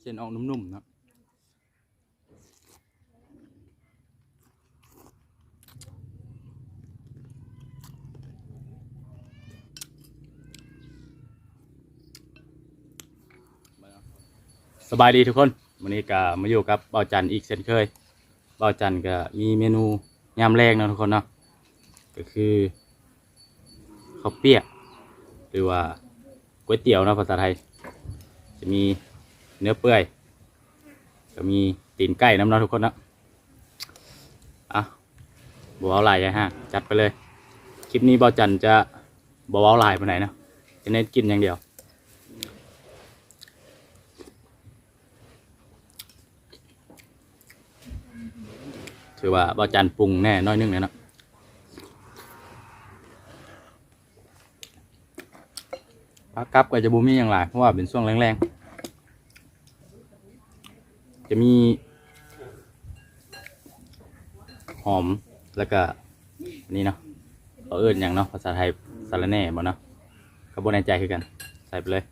ເສັ້ນອອກນຸ້ມໆເນາະ. ສະບາຍດີທຸກຄົນ, ມື້ນີ້ກໍມາຢູ່ກັບບ່າວຈັນອີກເຊັ່ນເຄີຍ. ບ່າວຈັນກໍມີເມນູຍາມແລງເນາະທຸກຄົນເນາະ, ກໍຄືເຂົ້າປຽກ ຫຼືວ່າ ກ໋ວຍຕຽວເນາະ ພາສາໄທ. ຈະມີເນື້ອເປື່ອຍ ກໍມີຕີນໄກ່ນຳເນາະທຸກຄົນເນາະ. ອ່ະ ບໍ່ເວົ້າຫຼາຍ ຢ່າຫ້າ ຈັດໄປເລີຍ. ຄລິບນີ້ບ່າວຈັນຈະບໍ່ເວົ້າຫຼາຍປານໃດເນາະ, ຈະເນັ້ນກິນຢ່າງດຽວ. ຖືວ່າບ່າວຈັນປຸງແດ່ໜ້ອຍໜຶ່ງແຫຼະເນາະ. ພາກກັບກໍຈະບໍ່ມີຫຍັງຫຼາຍ ເພາະວ່າເປັນຊ່ວງແລງໆ. ຈະມີຫອມ ແລ້ວກະອັນນີ້ເນາະ, ເຂົາເອີ້ນຫຍັງເນາະ ພາສາໄທ ສາລະແໜ່ບໍ່ເນາະ, ກໍບໍ່ແນ່ໃຈຄືກັນ. ໃສ່ໄປເລີຍ.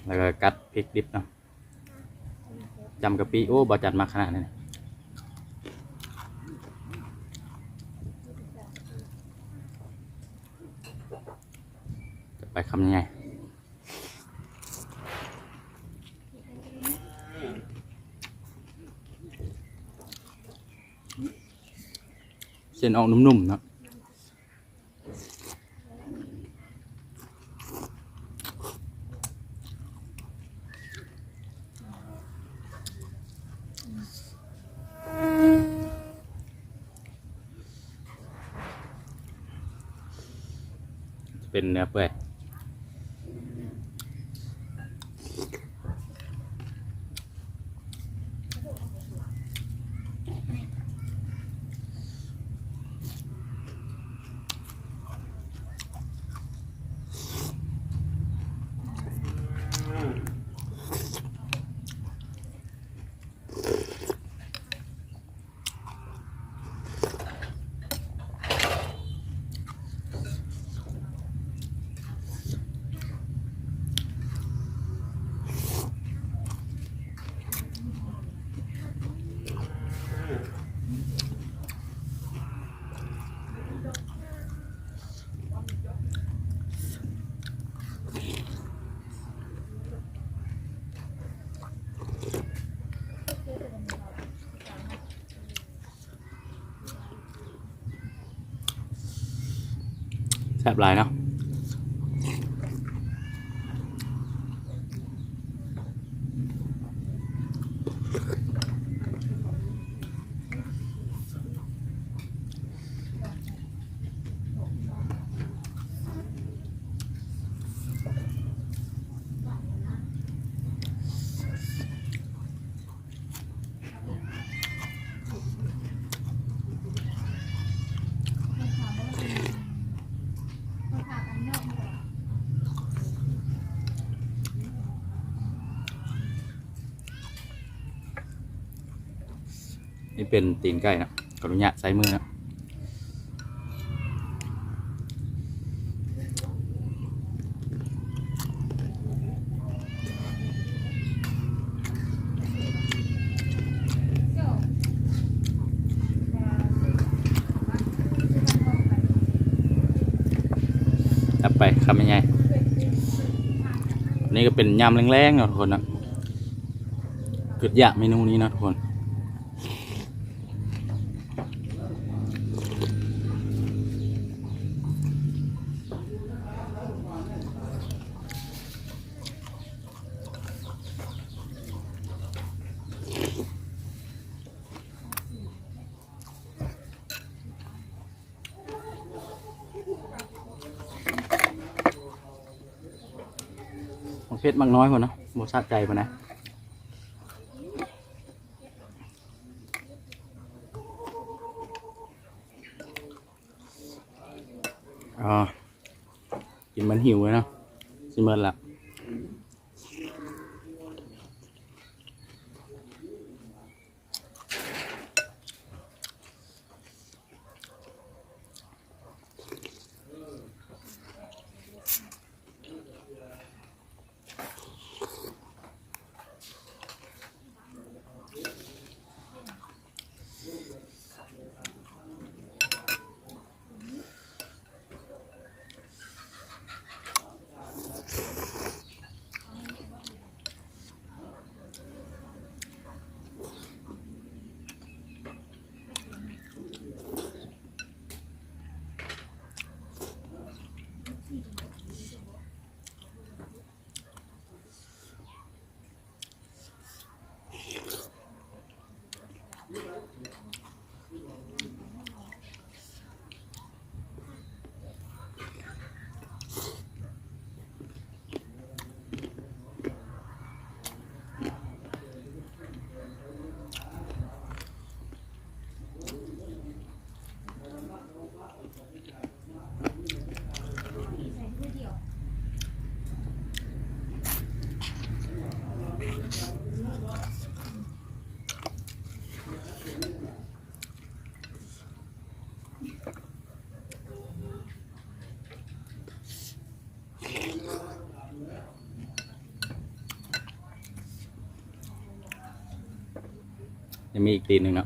ແລ້ວກໍກັດພິກດິບເນາະ, ຈ້ຳກະປິ. ໂອ້ ບ່າວຈັນມັກຂະໜາດນີ້. ຈັດໄປຄຳໃຫຍ່. ເສັ້ນອອກນຸ້ມໆເນາະ. ຈະເປັນເນື້ອເປື່ອຍ. ແຊບຫຼາຍເນາະ. ນີ້ເປັນຕີນໄກ່ເນາະ, ຂໍອະນຸຍາດໃຊ້ມືເນາະ. ຈັບໄປຄຳໃຫຍ່ໆ. ນີ້ກໍເປັນຍາມແລງໆເນາະທຸກຄົນເນາະ, ຄຶດຢາກເມນູນີ້ເນາະທຸກຄົນ. ໝາກເຜັດໝາກນ້ອຍພຸ້ນເນາະ, ບໍ່ສະໃຈປານໃດ. ອໍ ກິນມັນຫິວເລີຍເນາະ, ຊິໝົດລະ. ແ ມີອີກຕີນໜຶ່ງເນາະ.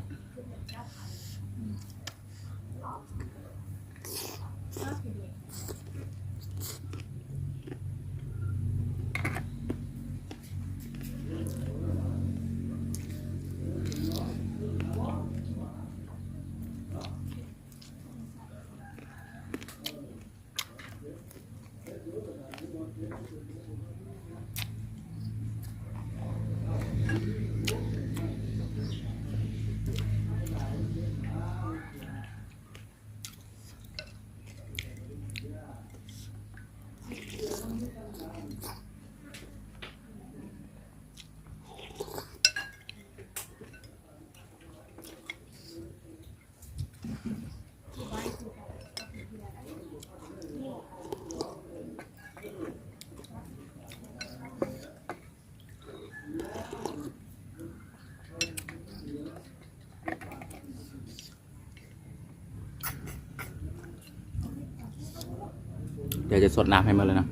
ດຽວຈະສົດນ້ຳໃຫ້ໝົດເລີຍນະ.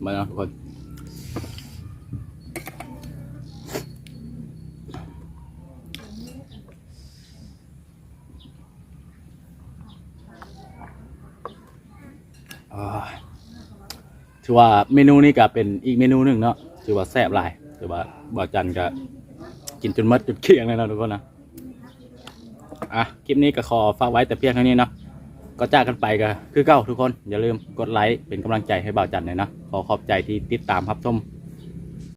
ມາເນາະທຸກຄົນ. ອ່າ ຖືວ່າເມນູນີ້ກະເປັນອີກເມນູໜຶ່ງເນາະ ຖືວ່າແຊບຫຼາຍ ຖືວ່າບ່າວຈັນກະກິນຈົນໝົດຈົນກ້ຽງເລີຍເນາະທຸກຄົນນະ. ອ່ະ ຄລິບນີ້ກະຂໍຝາກໄວ້ແຕ່ພຽງເທົ່ານີ້ເນາະ ກ່ອນຈາກກັນໄປກະຄືເກົ່າທຸກຄົນ ຢ່າລືມກົດໄລເປັນກຳລັງໃຈໃຫ້ບ່າວຈັນແດ່ເນາະ. ຂໍຂອບໃຈທີ່ຕິດຕາມຮັບຊົມ